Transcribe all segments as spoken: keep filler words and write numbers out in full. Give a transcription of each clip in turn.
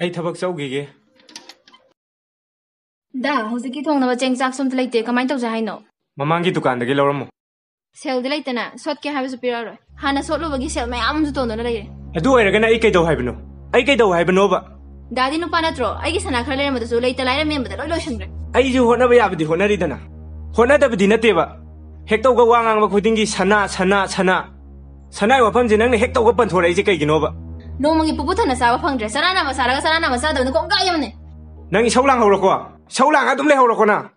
ꯑꯩ ꯊꯕꯛ ꯆꯧꯈꯤꯒꯦ꯫ ꯗꯥ, ꯍꯧꯖꯤꯛꯀꯤ ꯊꯣꯡꯅꯕ ꯆꯦꯡ ꯆꯥꯛꯁꯨ ꯑꯝꯇ ꯂꯩꯇꯦ, ꯀꯃꯥꯏꯅ ꯇꯧꯁꯦ ꯍꯥꯏꯅꯣ? ꯃꯃꯥꯡꯒꯤ ꯗꯨꯀꯥꯟꯗꯒꯤ ꯂꯧꯔꯝꯃꯣ꯫ ꯁꯦꯜꯗꯤ ꯂꯩꯇꯅ ꯁꯣꯠꯀꯦ ꯍꯥꯏꯕꯁꯨ ꯄꯤꯔꯛꯑꯔꯣꯏ꯫ ꯍꯥꯟꯅ ꯁꯣꯠꯂꯨꯕꯒꯤ ꯁꯦꯜ ꯃꯌꯥꯝ ꯑꯃꯁꯨ ꯇꯣꯟꯗꯨꯅ ꯂꯩꯔꯦ꯫ ꯑꯗꯨ ꯑꯣꯏꯔꯒꯅ ꯑꯩ ꯀꯩꯗꯧ ꯍꯥꯏꯕꯅꯣ? ꯑꯩ ꯀꯩꯗꯧ ꯍꯥꯏꯕꯅꯣꯕ? ꯗꯥꯗꯤ ꯅꯨꯄꯥ ꯅꯠꯇ꯭ꯔꯣ? ꯑꯩꯒꯤ ꯁꯅꯥ ꯈꯔ ꯂꯩꯔꯝꯕꯗꯨꯁꯨ ꯂꯩꯇ ꯂꯥꯏꯔ ꯃꯦꯟꯕꯗ ꯂꯣꯏ ꯂꯣꯏꯁꯟꯈ꯭ꯔꯦ꯫ ꯑꯩꯁꯨ ꯍꯣꯠꯅꯕ ꯌꯥꯕꯗꯤ ꯍꯣꯠꯅꯔꯤꯗꯅ꯫ ꯍꯣꯠꯅꯗꯕꯗꯤ ꯅꯠꯇꯦꯕ꯫ ꯍꯦꯛ ꯇꯧꯒ ꯋꯥ ꯉꯥꯡꯕ ꯈꯨꯗꯤꯡꯒꯤ ꯁꯅꯥ, ꯁꯅꯥ, ꯁꯅꯥ꯫ ꯁꯅꯥꯒꯤ ꯋꯥꯐꯝꯁꯦ ꯅꯪꯅ ꯍꯦꯛ ꯇꯧꯒ ꯄꯟꯊꯣꯔꯛꯏꯁꯦ ꯀꯩꯒꯤꯅꯣꯕ? ꯅꯣꯡꯃꯒꯤ ꯄꯨꯛꯄꯨ ꯊꯟꯅ ꯆꯥꯕ ꯐꯪꯗ꯭ꯔꯦ꯫ ꯆꯔꯥ ꯅꯥꯝꯃ ꯆꯥꯔꯒ ꯆꯔꯥ ꯅꯥꯝꯃ ꯆꯥꯗꯕꯅ ꯀꯣꯡꯒꯥꯏ ꯑꯃꯅꯦ꯫ ꯅꯪ ꯏꯁꯧ ꯂꯥꯡꯍꯧꯔꯣꯀꯣ꯫ ꯏꯁꯧ ꯂꯥꯡꯉ ꯑꯗꯨꯝ ꯂꯩꯍꯧꯔꯣꯀꯣ ꯅꯪ꯫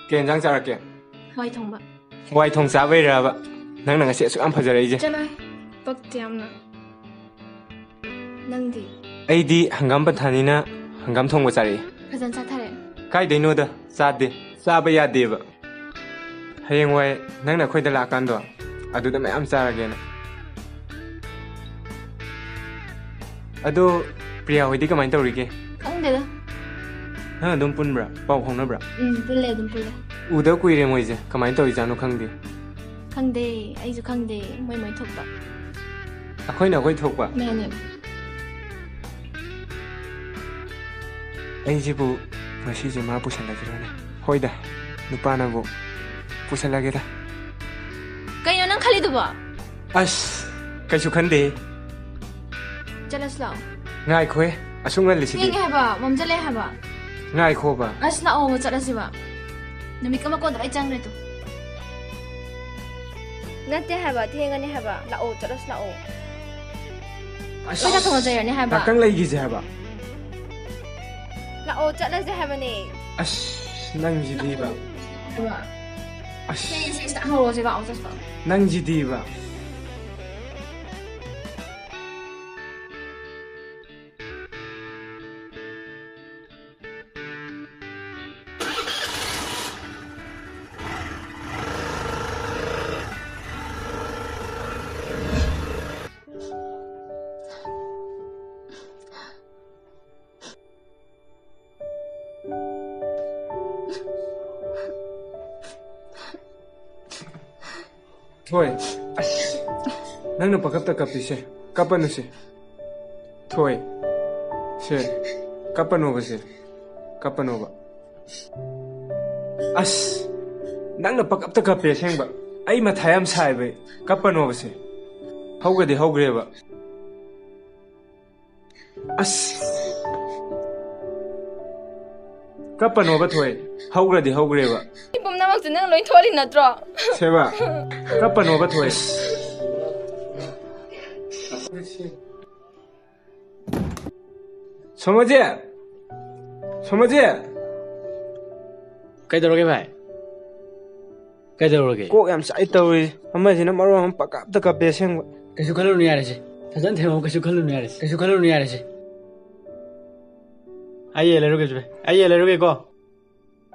ꯀꯩ ꯌꯦꯟꯖꯥꯡ ꯆꯥꯔꯛꯀꯦ? ꯍꯋꯥꯏ ꯊꯣꯡꯕ꯫ ꯍꯋꯥꯏ ꯊꯣꯡ ꯆꯥꯕꯩꯔꯕ ꯅꯪꯅ ꯉꯁꯤ ꯑꯁꯨꯛ ꯌꯥꯝ ꯐꯖꯔꯛꯏꯁꯦ? ꯆꯠꯂꯣꯍꯦ, ꯄꯛꯇꯦ ꯌꯥꯝꯅ꯫ ꯅꯪꯗꯤ? ꯑꯩꯗꯤ ꯍꯪꯒꯥꯝ ꯄꯟꯊꯥꯅꯤꯅ ꯍꯪꯒꯥꯝ ꯊꯣꯡꯕ ꯆꯥꯔꯛꯑꯦ꯫ ꯐꯖꯅ ꯆꯥꯊꯔꯦ꯫ ꯀꯥꯏꯗꯩꯅꯣꯗ, ꯆꯥꯗꯦ꯫ ꯆꯥꯕ ꯌꯥꯗꯦꯕ꯫ ꯍꯌꯦꯡꯋꯥꯏ ꯅꯪꯅ ꯑꯩꯈꯣꯏꯗ ꯂꯥꯛꯀꯥꯟꯗꯣ, ꯑꯗꯨꯗ ꯃꯌꯥꯝ ꯆꯥꯔꯒꯦꯅ꯫ ꯑꯗꯣ ꯄ꯭ꯔꯤꯌꯥ ꯍꯣꯏꯗꯤ ꯀꯃꯥꯏꯅ ꯇꯧꯔꯤꯒꯦ? ꯈꯪꯗꯦꯗ꯫ ꯅꯪ ꯑꯗꯨꯝ ꯄꯨꯟꯕ꯭ꯔꯥ? ꯄꯥꯎ ꯐꯥꯎꯅꯕ꯭ꯔꯥ? ꯎꯝ, ꯄꯨꯜꯂꯦ, ꯑꯗꯨꯝ ꯄꯨꯜꯂꯦ꯫ ꯎꯗ ꯀꯨꯏꯔꯦ ꯃꯣꯏꯁꯦ꯫ ꯀꯃꯥꯏꯅ ꯇꯧꯔꯤꯖꯥꯠꯅꯣ ꯈꯪꯗꯦ꯫ ꯈꯪꯗꯦ, ꯑꯩꯁꯨ ꯈꯪꯗꯦ, ꯃꯣꯏ ꯃꯣꯏ ꯊꯣꯛꯄ꯫ ꯑꯩꯈꯣꯏꯅ ꯑꯩꯈꯣꯏ ꯊꯣꯛꯄ? ꯃꯥꯅꯦ꯫ ꯑꯩꯁꯤꯕꯨ ꯉꯁꯤꯁꯦ ꯃꯥ ꯄꯨꯁꯜꯂꯁꯤꯔꯣꯅꯦ? ꯍꯣꯏꯗ, ꯅꯨꯄꯥꯅꯕꯨ ꯄꯨꯁꯜꯂꯒꯦꯗ꯫ ꯀꯩꯅꯣ ꯅꯪ ꯈꯜꯂꯤꯗꯨꯕꯣ? ꯑꯁ, ꯀꯩꯁꯨ ꯈꯟꯗꯦ꯫ ꯆꯠꯂꯁꯤ ꯂꯥꯛꯑꯣ꯫ ꯉꯥꯏꯈꯣꯍꯦ, ꯑꯁꯨꯛ ꯉꯜꯂꯤꯁꯤꯗꯤ꯫ ꯊꯦꯡꯉꯦ ꯍꯥꯏꯕ, ꯃꯝꯁꯤꯜꯂꯦ ꯍꯥꯏꯕ꯫ ꯉꯥꯏꯈꯣꯕ꯫ ꯑꯁ, ꯂꯥꯛꯑꯣꯕ, ꯆꯠꯂꯁꯤꯕ꯫ ꯅꯨꯃꯤꯠꯀ ꯃꯀꯣꯟꯗ ꯂꯣꯏ ꯆꯪꯈ꯭ꯔꯦ ꯇꯨ꯫ ꯅꯠꯇꯦ ꯍꯥꯏꯕ, ꯊꯦꯡꯉꯅꯤ ꯍꯥꯏꯕ꯫ ꯂꯥꯛꯑꯣ, ꯆꯠꯂꯁꯤ ꯂꯥꯛꯑꯣ꯫ ꯑꯁ꯫ ꯑꯩꯈꯣꯏ ꯆꯥꯛ ꯊꯣꯡꯉ ꯆꯩꯔꯅꯤ ꯍꯥꯏꯕ꯫ ꯉꯥꯛꯇꯪ ꯂꯩꯈꯤꯁꯦ ꯍꯥꯏꯕ꯫ ꯂꯥꯛꯑꯣ, ꯆꯠꯂꯁꯦ ꯍꯥꯏꯕꯅꯦ꯫ ꯑꯁ, ꯅꯪꯁꯤꯗꯤꯕ꯫ ꯍꯥꯏꯕ꯫ ꯑꯁ꯫ ꯊꯦꯡꯉꯦ, ꯁꯦ, ꯁꯤꯗ ꯍꯧꯔꯁꯦ, ꯂꯥꯛꯑꯣ, ꯆꯠꯁꯤ ꯂꯥꯛꯑꯣ꯫ ꯅꯪꯁꯤꯗꯤꯕ꯫ ꯊꯣꯏ, ꯑꯁ, ꯅꯪꯅ ꯄꯪꯀꯞꯇ ꯀꯞꯄꯤꯁꯦ, ꯀꯞꯄꯅꯨꯁꯦ꯫ ꯊꯣꯏ, ꯁꯦ, ꯀꯞꯄꯅꯣꯕ ꯁꯦ, ꯀꯞꯄꯅꯣꯕ꯫ ꯑꯁ, ꯅꯪꯅ ꯄꯪꯀꯞꯇ ꯀꯞꯄꯦ ꯑꯁꯦꯡꯕ꯫ ꯑꯩ ꯃꯊꯥ ꯌꯥꯝ ꯁꯥꯏꯕ, ꯀꯞꯄꯅꯣꯕ ꯁꯦ꯫ ꯍꯧꯒꯗꯤ ꯍꯧꯈ꯭ꯔꯦꯕ꯫ ꯑꯁ꯫ ꯀꯞꯄꯅꯣꯕ ꯊꯣꯏ꯫ ꯍꯧꯈ꯭ꯔꯗꯤ ꯍꯧꯈ꯭ꯔꯦꯕ꯫ ꯁꯤ ꯄꯨꯝꯅꯃꯛꯁꯦ ꯅꯪ ꯂꯣꯏ ꯊꯣꯛꯍꯜꯂꯤ ꯅꯠꯇ꯭ꯔꯣ? ꯁꯦꯕꯥ꯫ ꯀꯞꯄꯅꯣꯕ ꯊꯣꯏ꯫ ꯁꯣꯃꯣꯖꯤ꯫ ꯁꯣꯃꯣꯖꯤ꯫ ꯀꯩꯗꯧꯔꯒꯦ ꯚꯥꯏ? ꯀꯩꯗꯧꯔꯒꯦ? ꯀꯣꯛ ꯌꯥꯝ ꯆꯥꯏ ꯇꯧꯔꯤꯁꯦ꯫ ꯑꯃꯁꯤꯅ ꯃꯔꯣꯟ ꯑꯃ ꯄꯪꯀꯞꯇ ꯀꯞꯄꯦ ꯑꯁꯦꯡꯕ꯫ ꯀꯩꯁꯨ ꯈꯜꯂꯨꯅꯨ ꯌꯥꯔꯦꯁꯦ꯫ ꯐꯖꯅ ꯊꯦꯝꯃꯣ, ꯀꯩꯁꯨ ꯈꯜꯂꯨꯅꯨ ꯌꯥꯔꯦꯁꯦ꯫ ꯀꯩꯁꯨ ꯈꯜꯂꯨꯅꯨ ꯌꯥꯔꯦꯁꯦ꯫ ꯑꯩ ꯌꯦꯟ ꯂꯩꯔꯨꯒꯦ ꯆꯦ꯫ ꯑꯩ ꯌꯦꯟ ꯂꯩꯔꯨꯒꯦꯀꯣ꯫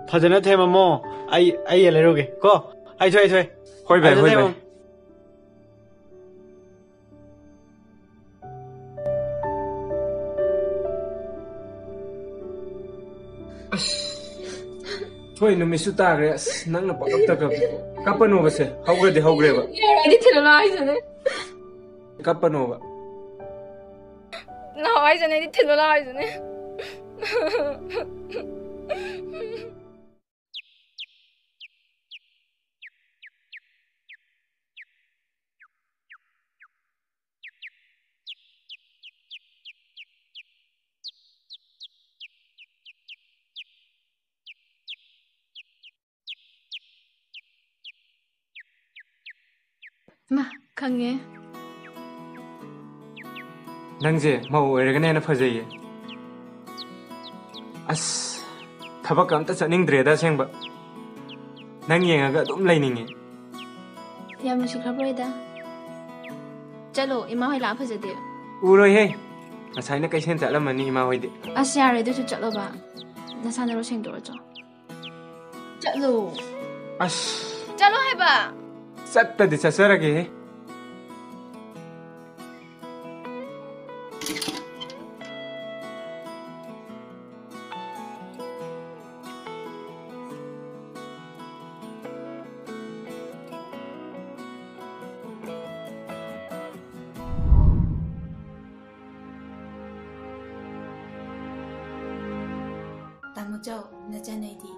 ꯐꯖꯅ ꯊꯦꯝꯃꯝꯃꯣ꯫ ꯑꯩ, ꯑꯩ ꯌꯦꯟ ꯂꯩꯔꯨꯒꯦ ꯀꯣ꯫ ꯑꯩ ꯊꯣꯛꯑꯦ, ꯑꯩ ꯊꯣꯛꯑꯦ꯫ ꯍꯣꯏ ꯚꯥꯏ, ꯐꯖꯅ ꯍꯣꯏ ꯊꯦꯝꯃꯝꯃꯣ꯫ ꯚꯥꯏ꯫ ꯑꯁ, ꯊꯣꯏ, ꯅꯨꯃꯤꯠꯁꯨ ꯇꯥꯈ꯭ꯔꯦ꯫ ꯑꯁ, ꯅꯪꯅ ꯄꯪꯀꯞꯇ ꯀꯞꯄꯤ꯫ ꯀꯞꯄꯅꯣꯕꯁꯦ, ꯍꯧꯈ꯭ꯔꯗꯤ ꯍꯧꯈ꯭ꯔꯦꯕ꯫ ꯌꯥꯔꯣꯏ, ꯑꯩꯗꯤ ꯊꯤꯜꯂꯨ ꯂꯥꯛꯑꯣ ꯍꯥꯏꯁꯤꯅꯦ꯫ ꯀꯞꯄꯅꯣꯕ꯫ ꯂꯥꯛꯑꯣ ꯍꯥꯏꯁꯤꯅꯦ, ꯑꯩꯗꯤ ꯊꯤꯜꯂꯨ ꯂꯥꯛꯑꯣ ꯍꯥꯏꯁꯤꯅꯦ꯫ ꯃꯥ, ꯈꯪꯉꯦ꯫ ꯅꯪꯁꯦ ꯃꯧ ꯑꯣꯏꯔꯒꯅ ꯍꯦꯟꯅ ꯐꯖꯩꯌꯦ꯫ ꯑꯁ, ꯊꯕꯛꯀ ꯑꯝꯇ ꯆꯠꯅꯤꯡꯗ꯭ꯔꯦꯗ ꯑꯁꯦꯡꯕ꯫ ꯅꯪ ꯌꯦꯡꯉꯒ ꯑꯗꯨꯝ ꯂꯩꯅꯤꯡꯉꯦ꯫ ꯌꯥꯝ ꯅꯨꯡꯁꯤꯈ꯭ꯔꯕ꯭ꯔꯣꯏꯗ? ꯆꯠꯂꯣ, ꯏꯃꯥ ꯍꯣꯏ ꯂꯥꯛꯑ ꯐꯖꯗꯦ꯫ ꯎꯔꯣꯏꯍꯦ꯫ ꯉꯁꯥꯏꯅ ꯀꯩꯁꯦꯟ ꯆꯠꯂꯝꯃꯅꯤ ꯏꯃꯥ ꯍꯣꯏꯗꯤ꯫ ꯑꯁ, ꯌꯥꯔꯣꯏ, ꯑꯗꯨꯁꯨ ꯆꯠꯂꯣꯕ꯫ ꯅꯁꯥ ꯅꯔꯨ ꯁꯦꯡꯗꯣꯛꯑꯣ ꯆꯣ꯫ ꯆꯠꯂꯣ꯫ ꯑꯁ꯫ ꯆꯠꯂꯣ ꯍꯥꯏꯕ꯫ ꯆꯠꯇꯗꯤ ꯆꯠꯆꯔꯒꯦꯍꯦ꯫ ꯆꯧ, ꯅꯆꯟ ꯑꯩꯗꯤ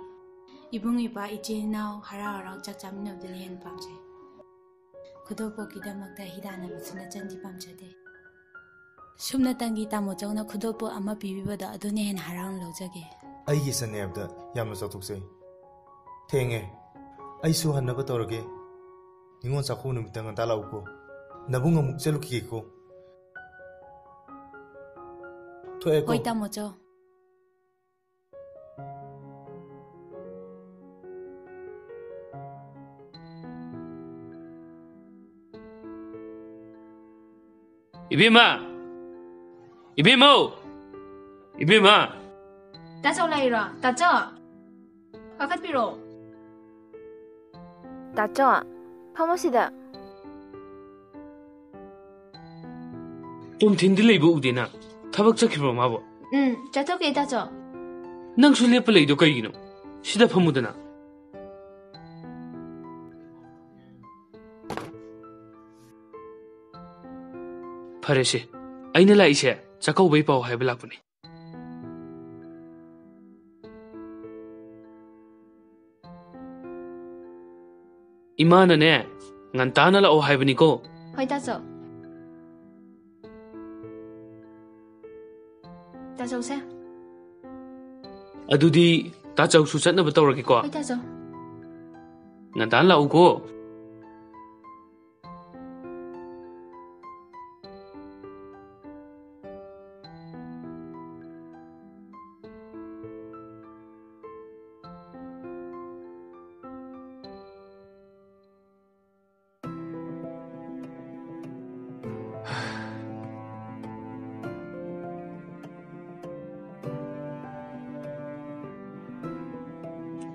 ꯏꯕꯨꯡ ꯏꯄ꯭ꯋꯥ ꯏꯆꯤꯟ ꯏꯅꯥꯎ ꯍꯔꯥꯎ ꯍꯔꯥꯎ ꯆꯥꯛ ꯆꯥꯃꯤꯟꯅꯕꯗꯨꯅ ꯍꯦꯟꯅ ꯄꯥꯝꯖꯩ꯫ ꯈꯨꯗꯣꯞꯄꯣꯛꯀꯤꯗꯃꯛꯇ ꯍꯤꯗꯥꯟꯅꯕꯁꯨ ꯅꯆꯟꯗꯤ ꯄꯥꯝꯖꯗꯦ꯫ ꯁꯨꯞꯅꯇꯪꯒꯤ ꯇꯥꯃꯣ ꯆꯧꯅ ꯈꯨꯗꯣꯞꯄꯣꯛ ꯑꯃ ꯄꯤꯕꯤꯕꯗꯣ ꯑꯗꯨꯅ ꯍꯦꯟꯅ ꯍꯔꯥꯎꯅ ꯂꯧꯖꯒꯦ꯫ ꯑꯩꯒꯤ ꯏꯆꯟꯅꯦ ꯍꯥꯏꯕꯗ ꯌꯥꯝꯅ ꯆꯥꯎꯊꯣꯛꯆꯩ꯫ ꯊꯦꯡꯉꯦ꯫ ꯑꯩꯁꯨ ꯍꯟꯅꯕ ꯇꯧꯔꯒꯦ꯫ ꯅꯤꯉꯣꯜ ꯆꯥꯛꯀꯧꯕ ꯅꯨꯃꯤꯠꯇ ꯉꯟꯇꯥ ꯂꯥꯛꯎꯀꯣ꯫ ꯅꯕꯨꯡ ꯑꯃꯨꯛ ꯆꯠꯂꯨꯈꯤꯒꯦꯀꯣ꯫ ꯊꯣꯛꯑꯦꯀꯣ꯫ ꯍꯣꯏ, ꯇꯥꯃꯣ ꯆꯧ꯫ ꯏꯕꯦꯝꯃ! ꯏꯕꯦꯝꯃꯧ! ꯏꯕꯦꯝꯃ! ꯇꯥꯆꯧ ꯂꯩꯔꯣ? ꯇꯥꯆꯧ! ꯀꯥꯈꯠꯄꯤꯔꯣ꯫ ꯇꯥꯆꯧ, ꯐꯝꯃꯣ ꯁꯤꯗ꯫ ꯇꯣꯝꯊꯤꯟꯗꯤ ꯂꯩꯕ ꯎꯗꯦꯅ꯫ ꯊꯕꯛ ꯆꯠꯈꯤꯕ꯭ꯔꯣ ꯃꯥꯕꯣ? ꯎꯝ, ꯆꯠꯊꯣꯛꯈꯤ, ꯇꯥꯆꯧ꯫ ꯅꯪꯁꯨ ꯂꯦꯞꯄ ꯂꯩꯗꯣ ꯀꯩꯒꯤꯅꯣ? ꯁꯤꯗ ꯐꯝꯃꯨꯗꯅ꯫ ꯐꯔꯦꯁꯦ, ꯑꯩꯅ ꯂꯥꯛꯏꯁꯦ ꯆꯥꯛꯀꯧꯕꯩ ꯄꯥꯎ ꯍꯥꯏꯕ ꯂꯥꯛꯄꯅꯦ꯫ ꯏꯃꯥꯅꯅꯦ, ꯉꯟꯇꯥꯅ ꯂꯥꯛꯑꯣ ꯍꯥꯏꯕꯅꯤꯀꯣ꯫ ꯍꯣꯏ, ꯇꯥꯆꯧ꯫ ꯇꯥꯆꯧꯁꯦ꯫ ꯑꯗꯨꯗꯤ ꯇꯥꯆꯧꯁꯨ ꯆꯠꯅꯕ ꯇꯧꯔꯒꯦꯀꯣ꯫ ꯍꯣꯏ, ꯇꯥꯆꯧ꯫ ꯉꯟꯇꯥꯅ ꯂꯥꯛꯎꯀꯣ꯫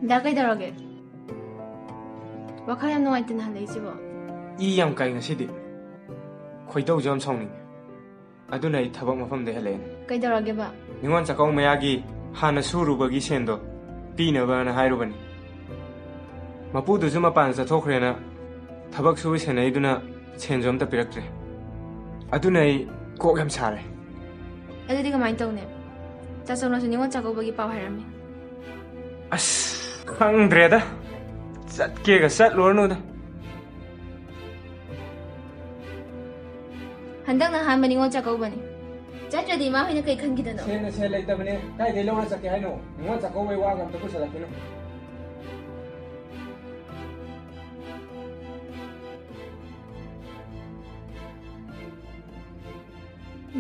ꯗꯥ, ꯀꯩꯗꯧꯔꯒꯦ? ꯋꯥꯈꯜ ꯌꯥꯝ ꯅꯨꯡꯉꯥꯏꯇꯅ ꯍꯜꯂꯛꯏꯁꯤꯕꯣ? ꯏ ꯌꯥꯝ ꯀꯥꯏ ꯉꯁꯤꯗꯤ꯫ ꯈꯣꯏꯗꯧꯁꯨ ꯌꯥꯝ ꯁꯥꯎꯅꯤꯡꯉꯤ꯫ ꯑꯗꯨꯅ ꯑꯩ ꯊꯕꯛ ꯃꯐꯝꯗ ꯍꯜꯂꯛꯑꯦ꯫ ꯀꯩꯗꯧꯔꯒꯦꯕ? ꯅꯤꯉꯣꯜ ꯆꯥꯛꯀꯧ ꯃꯌꯥꯒꯤ ꯍꯥꯟꯅ ꯁꯨꯔꯨꯕꯒꯤ ꯁꯦꯟꯗꯣ ꯄꯤꯅꯕꯅ ꯍꯥꯏꯔꯨꯕꯅꯤ꯫ ꯃꯄꯨꯗꯨꯁꯨ ꯃꯄꯥꯟ ꯆꯠꯊꯣꯛꯈ꯭ꯔꯦꯅ ꯊꯕꯛ ꯁꯨꯕ ꯁꯦꯟꯅꯩꯗꯨꯅ ꯁꯦꯟꯁꯨ ꯑꯝꯇ ꯄꯤꯔꯛꯇ꯭ꯔꯦ꯫ ꯑꯗꯨꯅ ꯑꯩ ꯀꯣꯛ ꯌꯥꯝ ꯁꯥꯔꯦ꯫ ꯑꯗꯨꯗꯤ ꯀꯃꯥꯏꯅ ꯇꯧꯅꯤ? ꯇꯥꯆꯧꯅꯁꯨ ꯅꯤꯉꯣꯜ ꯆꯥꯛꯀꯧꯕꯒꯤ ꯄꯥꯎ ꯍꯥꯏꯔꯝꯃꯤ꯫ ꯑꯁ, ꯈꯪꯗ꯭ꯔꯦꯗ꯫ ꯆꯠꯀꯦꯒ ꯆꯠꯂꯨꯔꯅꯨꯗ꯫ ꯍꯟꯗꯛꯅ ꯑꯍꯥꯟꯕ ꯅꯤꯉꯣꯜ ꯆꯥꯛꯀꯧꯕꯅꯤ꯫ ꯆꯠꯇ꯭ꯔꯗꯤ ꯏꯃꯥ ꯍꯣꯏꯅ ꯀꯩ ꯈꯟꯈꯤꯗꯅꯣ? ꯁꯦꯜꯅ ꯁꯦꯜ ꯂꯩꯇꯕꯅꯦ꯫ ꯀꯥꯏꯗꯩ ꯂꯧꯔ ꯆꯠꯀꯦ ꯍꯥꯏꯅꯣ? ꯅꯤꯉꯣꯜ ꯆꯥꯛꯀꯧꯕꯩ ꯋꯥꯒ ꯑꯝꯇ ꯄꯨꯁꯜꯂꯛꯈꯤꯅꯨ꯫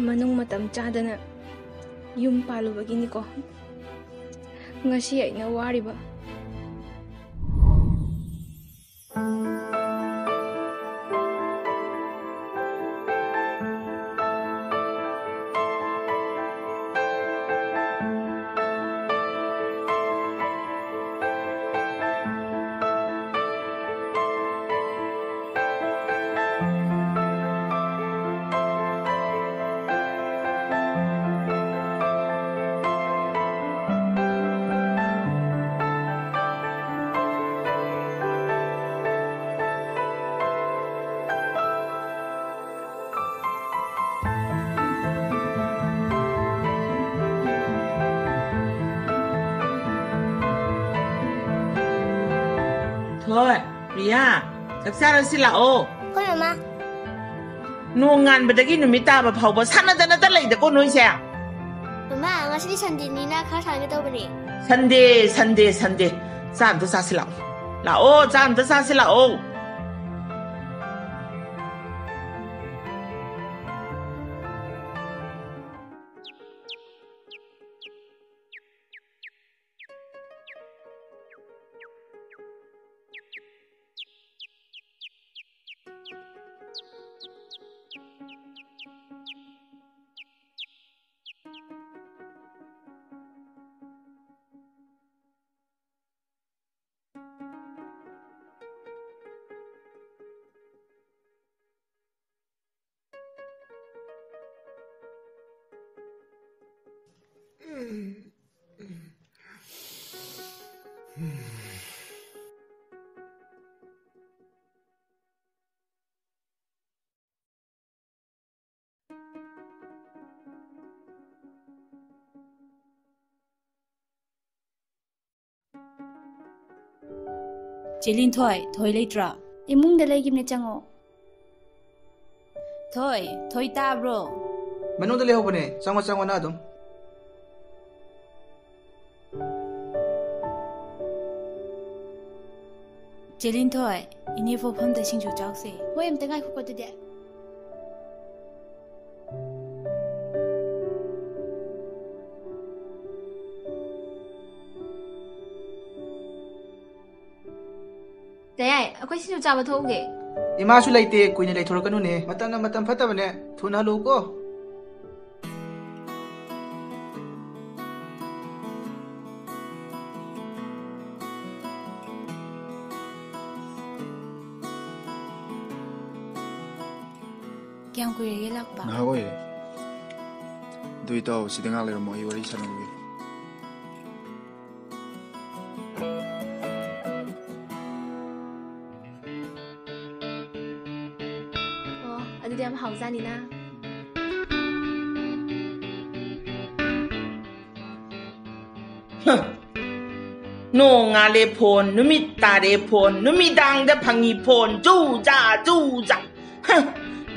ꯃꯅꯨꯡ ꯃꯇꯝ ꯆꯥꯗꯅ ꯌꯨꯝ ꯄꯥꯜꯂꯨꯕꯒꯤꯅꯤꯀꯣ ꯉꯁꯤ ꯑꯩꯅ ꯋꯥꯔꯤꯕ꯫ ꯊꯣꯏ, ꯄ꯭ꯔꯤꯌꯥ, ꯆꯥꯛ ꯆꯥꯔꯁꯤ ꯂꯥꯛꯑꯣ꯫ ꯍꯣꯏ, ꯃꯃꯥ꯫ ꯅꯣꯡ ꯉꯥꯟꯕꯗꯒꯤ ꯅꯨꯃꯤꯠ ꯇꯥꯕ ꯐꯥꯎꯕ ꯁꯥꯟꯅꯗꯅꯇ ꯂꯩꯗꯀꯣ ꯅꯣꯏꯁꯦ꯫ ꯃꯃꯥ, ꯉꯁꯤꯗꯤ ꯁꯟꯗꯦꯅꯤꯅ ꯈꯔ ꯁꯥꯟꯅꯒꯦ ꯇꯧꯕꯅꯦ꯫ ꯁꯟꯗꯦ, ꯁꯟꯗꯦ, ꯁꯟꯗꯦ꯫ ꯆꯥ ꯑꯝꯇ ꯆꯥꯁꯤ ꯂꯥꯛꯑꯣ꯫ ꯂꯥꯛꯑꯣ, ꯆꯥ ꯑꯝꯇ ꯆꯥꯁꯤ ꯂꯥꯛꯑꯣ꯫ ꯆꯦ ꯂꯤꯟꯊꯣꯏ, ꯊꯣꯏ ꯂꯩꯇ꯭ꯔꯣ? ꯏꯃꯨꯡꯗ ꯂꯩꯈꯤꯕꯅꯦ, ꯆꯪꯉꯣ꯫ ꯊꯣꯏ, ꯊꯣꯏ ꯇꯥꯕ꯭ꯔꯣ? ꯃꯅꯨꯡꯗ ꯂꯩꯍꯧꯕꯅꯦ꯫ ꯆꯪꯉꯣ, ꯆꯪꯉꯣ, ꯅꯪ ꯑꯗꯨꯝ꯫ ꯆꯦ ꯂꯤꯟꯊꯣꯏ, ꯏꯅꯦ ꯄꯣꯛꯐꯝꯗ ꯁꯤꯡꯖꯨ ꯆꯥꯎꯁꯦ꯫ ꯍꯣꯏ, ꯑꯝꯇ ꯉꯥꯏꯈꯣꯀꯣ ꯑꯗꯨꯗꯤ꯫ ꯇꯌꯥꯏ, ꯑꯩꯈꯣꯏ ꯁꯤꯡꯖꯨ ꯆꯥꯕ ꯊꯣꯛꯎꯒꯦ꯫ ꯏꯃꯥꯁꯨ ꯂꯩꯇꯦ, ꯀꯨꯏꯅ ꯂꯩꯊꯣꯔꯛꯀꯅꯨꯅꯦ꯫ ꯃꯇꯝꯅ ꯃꯇꯝ ꯐꯠꯇꯕꯅꯦ, ꯊꯨꯅ ꯍꯜꯂꯛꯎꯀꯣ꯫ ꯀꯌꯥꯝ ꯀꯨꯏꯔꯒꯦ ꯂꯥꯛꯄ? ꯉꯥꯏꯍꯥꯛ ꯑꯣꯏꯔꯦ꯫ ꯑꯗꯨ ꯏꯇꯥꯎ, ꯁꯤꯗ ꯉꯥꯏꯍꯥꯛ ꯂꯩꯔꯝꯃꯣ, ꯑꯩ ꯋꯥꯔꯤ ꯁꯥꯟꯅꯔꯨꯒꯦ꯫ ꯑꯣ, ꯑꯗꯨꯗꯤ ꯌꯥꯝ ꯍꯥꯎꯖꯥꯅꯤꯅ꯫ ꯍ꯫ ꯅꯣꯡꯉꯥꯜꯂꯦ ꯐꯣꯟ, ꯅꯨꯃꯤꯠ ꯇꯥꯔꯦ ꯐꯣꯟ, ꯅꯨꯃꯤꯗꯥꯡꯗ ꯐꯪꯉꯤ ꯐꯣꯟ, ꯖꯨ ꯖꯥ, ꯖꯨ ꯖꯥ꯫ ꯍ꯫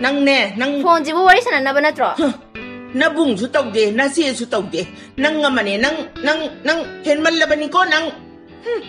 ꯅꯪꯅꯦ, ꯅꯪ ꯐꯣꯟꯁꯤꯕꯨ ꯋꯥꯔꯤ ꯁꯥꯟꯅꯅꯕ ꯅꯠꯇ꯭ꯔꯣ? ꯍ꯫ ꯅꯕꯨꯡꯁꯨ ꯇꯧꯗꯦ, ꯅꯆꯦꯁꯨ ꯇꯧꯗꯦ꯫ ꯅꯪ ꯑꯃꯅꯦ, ꯅꯪ, ꯅꯪ, ꯅꯪ ꯍꯦꯟꯃꯜꯂꯕꯅꯤꯀꯣ, ꯅꯪ꯫ ꯍꯨꯝ꯫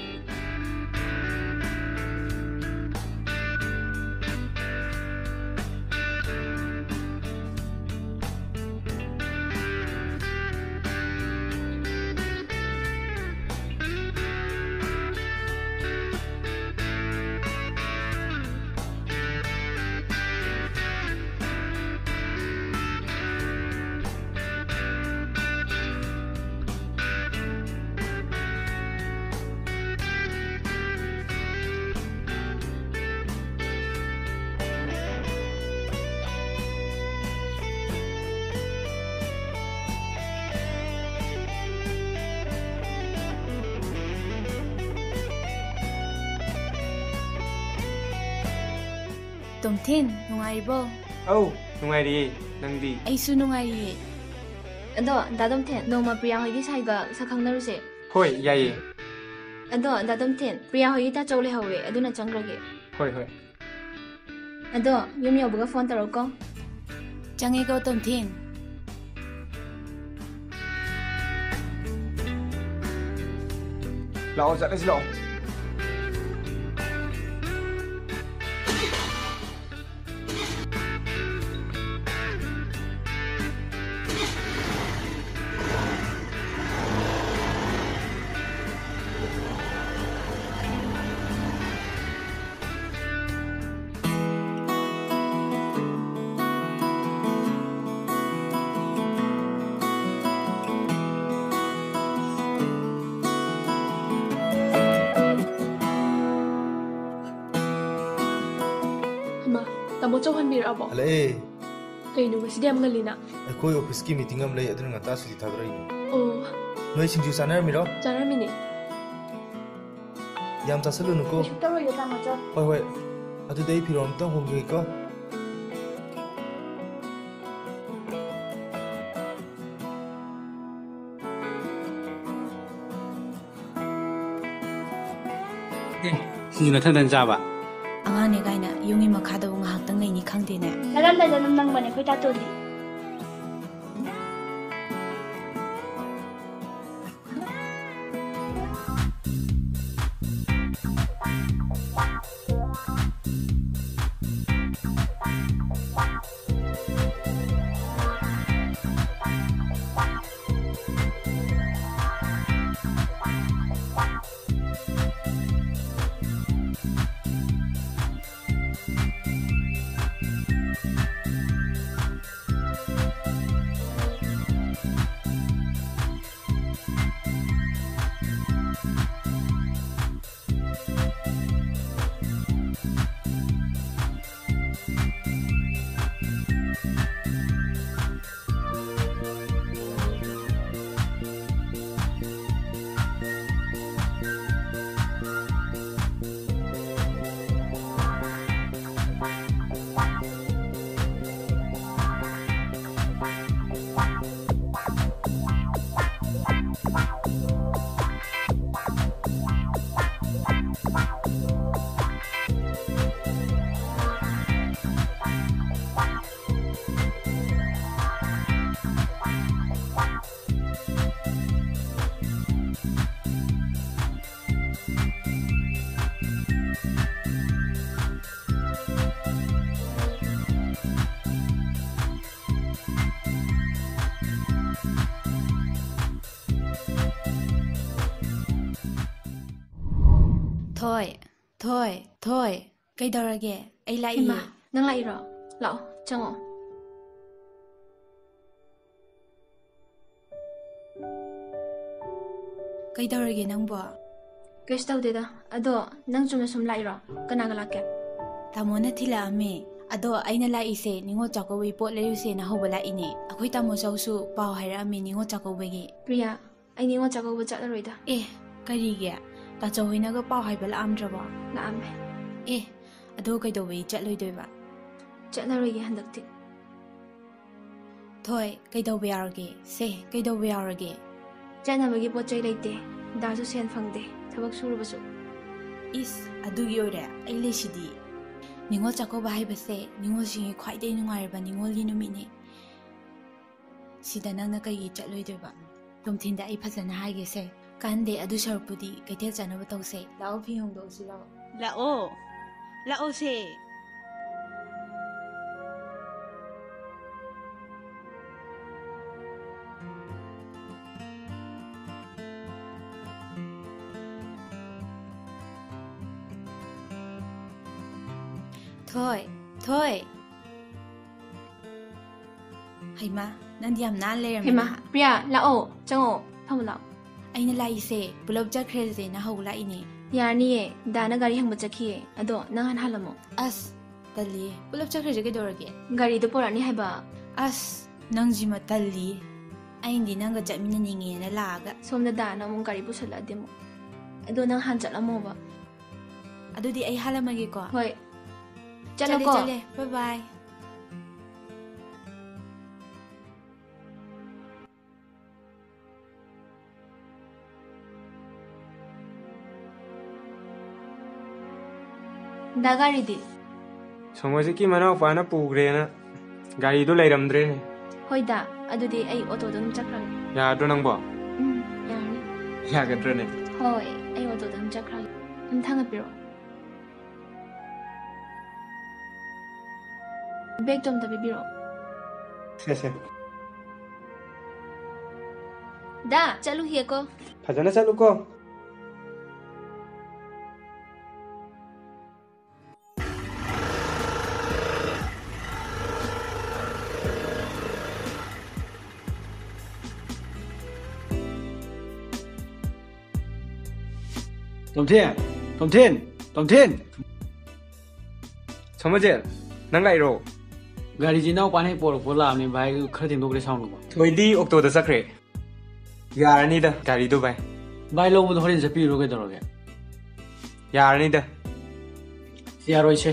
ꯇꯣꯝꯊꯤꯟ, ꯅꯨꯡꯉꯥꯏꯔꯤꯕꯣ? ꯑꯧ, ꯅꯨꯡꯉꯥꯏꯔꯤꯌꯦ꯫ ꯅꯪꯗꯤ? ꯑꯩꯁꯨ ꯅꯨꯡꯉꯥꯏꯔꯤꯌꯦ꯫ ꯑꯗꯣ, ꯗꯥ ꯇꯣꯝꯊꯤꯟ, ꯅꯣꯡꯃ ꯄ꯭ꯔꯤꯌꯥ ꯍꯣꯏꯒꯤ ꯁꯥꯏꯒ ꯁꯛ ꯈꯪꯅꯔꯨꯁꯦ꯫ ꯍꯣꯏ, ꯌꯥꯏꯌꯦ꯫ ꯑꯗꯣ, ꯗꯥ ꯇꯣꯝꯊꯤꯟ, ꯄ꯭ꯔꯤꯌꯥ ꯍꯣꯏꯒꯤ ꯇꯥ ꯆꯧ ꯂꯩꯍꯧꯋꯦ, ꯑꯗꯨꯅ ꯆꯪꯈ꯭ꯔꯒꯦ꯫ ꯍꯣꯏ, ꯍꯣꯏ꯫ ꯑꯗꯣ, ꯌꯨꯝ ꯌꯧꯕꯒ ꯐꯣꯟ ꯇꯧꯔꯛꯎꯀꯣ꯫ ꯆꯪꯉꯦꯀꯣ, ꯇꯣꯝꯊꯤꯟ꯫ ꯂꯥꯛꯑꯣ, ꯆꯠꯂꯁꯤ ꯂꯥꯛꯑꯣ꯫ ꯍꯩꯃꯥ, ꯇꯥꯃꯣ ꯆꯧ ꯍꯟꯕꯤꯔꯛꯑꯕꯣ? ꯍꯜꯂꯛꯑꯦ꯫ ꯀꯩꯅꯣ ꯉꯁꯤꯗꯤ ꯌꯥꯝ ꯉꯜꯂꯤꯅ? ꯑꯩꯈꯣꯏ ꯑꯣꯐꯤꯁꯀꯤ ꯃꯤꯇꯤꯡ ꯑꯃ ꯂꯩ, ꯑꯗꯨꯅ ꯉꯟꯇꯥ ꯁꯨꯇꯤ ꯊꯥꯗꯣꯔꯛꯏꯅꯦ꯫ ꯑꯣ꯫ ꯅꯣꯏ ꯁꯤꯡꯖꯨ ꯆꯥꯅꯔꯝꯃꯤꯔꯣ? ꯆꯥꯔꯝꯃꯤꯅꯦ꯫ ꯌꯥꯝ ꯆꯥꯁꯤꯜꯂꯨꯅꯨꯀꯣ꯫ ꯀꯩꯁꯨ ꯇꯧꯔꯣꯏꯌꯦ, ꯇꯥꯃꯣꯆꯧ꯫ ꯍꯣꯏ, ꯍꯣꯏ꯫ ꯑꯗꯨꯗꯤ ꯑꯩ ꯐꯤꯔꯣꯜ ꯑꯝꯇ ꯍꯣꯡꯈꯤꯒꯦꯀꯣ꯫ ꯑꯦ, ꯁꯤꯡꯖꯨ ꯅꯊꯟ ꯅꯊꯟ ꯆꯥꯕ? ꯑꯉꯥꯡꯅꯦ ꯀꯥꯏꯅ ꯌꯨꯝꯒꯤ ꯃꯈꯥꯗꯕꯨ ꯉꯥꯏꯍꯥꯛꯇꯪ ꯂꯩꯅꯤ ꯈꯪꯗꯦꯅꯦ꯫ ꯆꯠꯂꯝꯗꯥꯏꯗ ꯑꯗꯨꯝ ꯅꯪꯕꯅꯦ ꯑꯩꯈꯣꯏ ꯇꯥꯇꯣꯟꯗꯤ꯫ ꯊꯣꯏ, ꯊꯣꯏ, ꯀꯩꯗꯧꯔꯒꯦ? ꯑꯩ ꯂꯥꯛꯏꯌꯦ꯫ ꯏꯃꯥ, ꯅꯪ ꯂꯥꯛꯏꯔꯣ? ꯂꯥꯛꯑꯣ, ꯆꯪꯉꯛꯑꯣ꯫ ꯀꯩꯗꯧꯔꯒꯦ ꯅꯪꯕꯣ? ꯀꯩꯁꯨ ꯇꯧꯗꯦꯗ꯫ ꯑꯗꯣ ꯅꯪ ꯆꯨꯝꯅ ꯁꯨꯝ ꯂꯥꯛꯏꯔꯣ? ꯀꯅꯥꯒ ꯂꯥꯛꯀꯦ? ꯇꯥꯃꯣꯅ ꯊꯤꯜꯂꯛꯑꯝꯃꯦ꯫ ꯑꯗꯣ ꯑꯩꯅ ꯂꯥꯛꯏꯁꯦ ꯅꯤꯉꯣꯜ ꯆꯥꯛꯀꯧꯕꯒꯤ ꯄꯣꯠ ꯂꯩꯔꯨꯁꯦꯅ ꯍꯧꯕ ꯂꯥꯛꯏꯅꯦ꯫ ꯑꯩꯈꯣꯏ ꯇꯥꯃꯣ ꯆꯧꯁꯨ ꯄꯥꯎ ꯍꯥꯏꯔꯛꯑꯝꯃꯦ ꯅꯤꯉꯣꯜ ꯆꯥꯛꯀꯧꯕꯒꯤ꯫ ꯄ꯭ꯔꯤꯌꯥ, ꯑꯩ ꯅꯤꯉꯣꯜ ꯆꯥꯛꯀꯧꯕ ꯆꯠꯂꯔꯣꯏꯗ꯫ ꯑꯦ, ꯀꯔꯤꯒꯤ? ꯇꯥꯆꯧ ꯍꯣꯏꯅꯒ ꯄꯥꯎ ꯍꯥꯏꯕ ꯂꯥꯛꯑꯝꯗ꯭ꯔꯕꯣ? ꯂꯥꯛꯑꯝꯃꯦ꯫ ꯑꯦ, ꯑꯗꯣ ꯀꯩꯗꯧꯕꯩ ꯆꯠꯂꯣꯏꯗꯣꯏꯕ? ꯆꯠꯂꯔꯣꯏꯒꯦ ꯍꯟꯗꯛꯇꯤ꯫ ꯊꯣꯏ, ꯀꯩꯗꯧꯕ ꯌꯥꯎꯔꯒꯦ? ꯁꯦ, ꯀꯩꯗꯧꯕ ꯌꯥꯎꯔꯒꯦ? ꯆꯠꯅꯕꯒꯤ ꯄꯣꯠ ꯆꯩ ꯂꯩꯇꯦ꯫ ꯗꯥꯁꯨ ꯁꯦꯟ ꯐꯪꯗꯦ, ꯊꯕꯛ ꯁꯨꯔꯕꯁꯨ꯫ ꯏꯁ, ꯑꯗꯨꯒꯤ ꯑꯣꯏꯔꯦ? ꯑꯩ ꯂꯩꯁꯤꯗꯤ꯫ ꯅꯤꯉꯣꯜ ꯆꯥꯛꯀꯧꯕ ꯍꯥꯏꯕꯁꯦ ꯅꯤꯉꯣꯜꯁꯤꯡꯒꯤ ꯈ꯭ꯋꯥꯏꯗꯒꯤ ꯅꯨꯡꯉꯥꯏꯔꯕ ꯅꯤꯉꯣꯜꯒꯤ ꯅꯨꯃꯤꯠꯅꯤ꯫ ꯁꯤꯗ ꯅꯪꯅ ꯀꯩꯒꯤ ꯆꯠꯂꯣꯏꯗꯣꯏꯕ? ꯇꯣꯝꯊꯤꯟꯗ ꯑꯩ ꯐꯖꯅ ꯍꯥꯏꯒꯦꯁꯦ꯫ ꯀꯥꯟꯗꯦ, ꯑꯗꯨ ꯁꯔꯨꯛꯄꯨꯗꯤ ꯀꯩꯊꯦꯜ ꯆꯠꯅꯕ ꯇꯧꯁꯦ꯫ ꯂꯥꯛꯑꯣ, ꯐꯤ ꯍꯣꯡꯗꯣꯛꯎꯁꯤ ꯂꯥꯛꯑꯣ꯫ ꯂꯥꯛꯑꯣ, ꯂꯥꯛꯑꯣꯁꯦ꯫ ꯊꯣꯏ, ꯊꯣꯏ꯫ ꯍꯩꯃꯥ, ꯅꯪꯗꯤ ꯌꯥꯝ ꯅꯥꯟ ꯂꯩꯔꯝꯃꯦꯅ꯫ ꯍꯩꯃꯥ, ꯄ꯭ꯔꯤꯌꯥ, ꯂꯥꯛꯑꯣ, ꯆꯪꯉꯛꯑꯣ, ꯐꯝꯃꯨ ꯂꯥꯛꯑꯣ꯫ ꯑꯩꯅ ꯂꯥꯛꯏꯁꯦ ꯄꯨꯂꯞ ꯆꯠꯈ꯭ꯔꯁꯦꯅ ꯍꯧ ꯂꯥꯛꯏꯅꯦ꯫ ꯌꯥꯔꯅꯤꯌꯦ, ꯗꯥꯅ ꯒꯥꯔꯤ ꯍꯪꯕ ꯆꯠꯈꯤꯌꯦ꯫ ꯑꯗꯣ ꯅꯪ ꯍꯥꯟꯅ ꯍꯜꯂꯝꯃꯣ꯫ ꯑꯁ, ꯇꯜꯂꯤꯌꯦ꯫ ꯄꯨꯂꯞ ꯆꯠꯈ꯭ꯔꯁꯦ ꯀꯩꯗꯧꯔꯒꯦ? ꯒꯥꯔꯤꯗꯣ ꯄꯨꯔꯛꯅꯤ ꯍꯥꯏꯕ꯫ ꯑꯁ, ꯅꯪꯁꯤꯃ ꯇꯜꯂꯤꯌꯦ꯫ ꯑꯩꯅꯗꯤ ꯅꯪꯒ ꯆꯠꯃꯤꯟꯅꯅꯤꯡꯉꯦꯅ ꯂꯥꯛꯑꯒ꯫ ꯁꯣꯝꯗ ꯗꯥꯅ ꯑꯃꯨꯛ ꯒꯥꯔꯤ ꯄꯨꯁꯜꯂꯛꯑꯗꯤ ꯑꯃꯨꯛ꯫ ꯑꯗꯣ ꯅꯪ ꯍꯥꯟꯅ ꯆꯠꯂꯝꯃꯣꯕ꯫ ꯑꯗꯨꯗꯤ ꯑꯩ ꯍꯥꯜꯂꯝꯃꯒꯦꯀꯣ꯫ ꯍꯣꯏ꯫ ꯆꯠꯂꯦ, ꯆꯠꯂꯣꯀꯣ꯫ ꯆꯠꯂꯦ꯫ ꯕꯥꯏ ꯕꯥꯏ꯫ ꯗꯥ ꯒꯥꯔꯤꯗꯤ? ꯁꯣꯃꯣꯔꯖꯤꯠꯀꯤ ꯃꯅꯥꯎꯄꯥꯅ ꯄꯨꯈ꯭ꯔꯦꯅ ꯒꯥꯔꯤꯗꯣ ꯂꯩꯔꯝꯗ꯭ꯔꯦꯅꯦ꯫ ꯍꯣꯏꯗ, ꯑꯗꯨꯗꯤ ꯑꯩ ꯑꯣꯇꯣꯗ ꯑꯗꯨꯝ ꯆꯠꯈ꯭ꯔꯒꯦ꯫ ꯌꯥꯗ꯭ꯔꯣ ꯅꯪꯕꯣ? ꯎꯝ, ꯌꯥꯔꯅꯤ꯫ ꯌꯥꯒꯗ꯭ꯔꯅꯦ? ꯍꯣꯏ, ꯑꯩ ꯑꯣꯇꯣꯗ ꯑꯗꯨꯝ ꯆꯠꯈ꯭ꯔꯒꯦ꯫ ꯎꯝ, ꯊꯥꯡꯒꯠꯄꯤꯔꯣ꯫ ꯕꯦꯒꯇꯣ ꯑꯝꯇ ꯄꯤꯕꯤꯔꯛꯑꯣ꯫ ꯁꯦ, ꯁꯦ꯫ ꯗꯥ, ꯆꯠꯂꯨꯈꯤꯒꯦꯀꯣ꯫ ꯐꯖꯅ ꯆꯠꯂꯨꯀꯣ꯫ ꯇꯣꯝꯊꯤꯟ! ꯇꯣꯝꯊꯤꯟ! ꯇꯣꯝꯊꯤꯟ! ꯁꯣꯃꯖꯦꯜ, ꯅꯪ ꯂꯥꯛꯏꯔꯣ? ꯒꯥꯔꯤꯁꯤ ꯏꯅꯥꯎꯄꯥꯅ ꯍꯦꯛ ꯄꯣꯔꯛꯄ ꯂꯥꯛꯑꯕꯅꯤ ꯚꯥꯏ, ꯑꯗꯨ ꯈꯔ ꯊꯦꯡꯗꯣꯛꯈ꯭ꯔꯦ ꯁꯥꯎꯅꯨꯀꯣ꯫ ꯊꯣꯏꯗꯤ ꯑꯣꯛꯇꯣꯗ ꯆꯠꯈ꯭ꯔꯦ꯫ ꯌꯥꯔꯅꯤꯗ ꯒꯥꯔꯤꯗꯣ ꯚꯥꯏ꯫ ꯚꯥꯏ, ꯂꯧꯕꯗꯣ ꯍꯣꯔꯦꯟ ꯆꯠꯄꯤꯔꯨꯔꯣ ꯀꯩꯗꯧꯔꯒꯦ? ꯌꯥꯔꯅꯤꯗ꯫ ꯌꯥꯔꯣꯏꯁꯦ,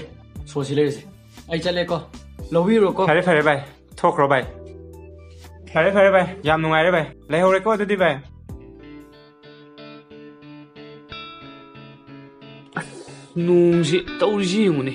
ꯁꯣꯁꯤ ꯂꯩꯔꯁꯦ꯫ ꯑꯩ ꯆꯠꯂꯦꯀꯣ, ꯂꯧꯕꯤꯔꯨꯔꯣꯀꯣ꯫ ꯐꯔꯦ ꯐꯔꯦ ꯚꯥꯏ, ꯊꯣꯛꯈ꯭ꯔꯣ ꯚꯥꯏ꯫ ꯐꯔꯦ ꯐꯔꯦ ꯚꯥꯏ, ꯌꯥꯝ ꯅꯨꯡꯉꯥꯏꯔꯦ ꯚꯥꯏ, ꯂꯩꯍꯧꯔꯦꯀꯣ ꯑꯗꯨꯗꯤ ꯚꯥꯏ꯫ ꯑꯁ, ꯅꯣꯡꯁꯤ ꯇꯧꯔꯤꯁꯤ ꯌꯦꯡꯉꯨꯅꯦ꯫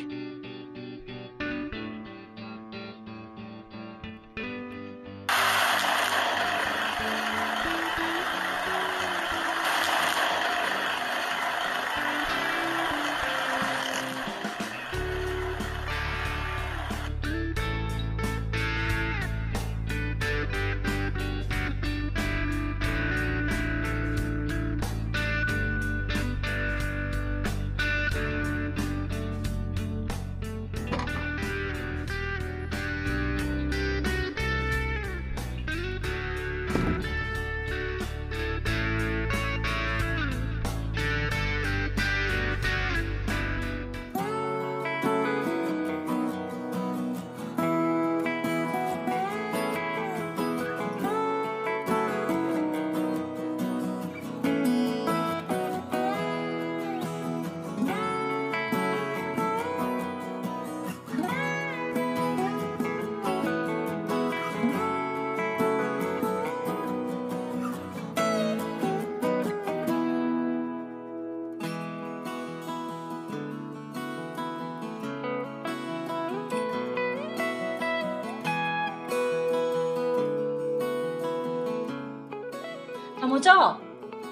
ꯇꯥꯃꯣꯆꯧ!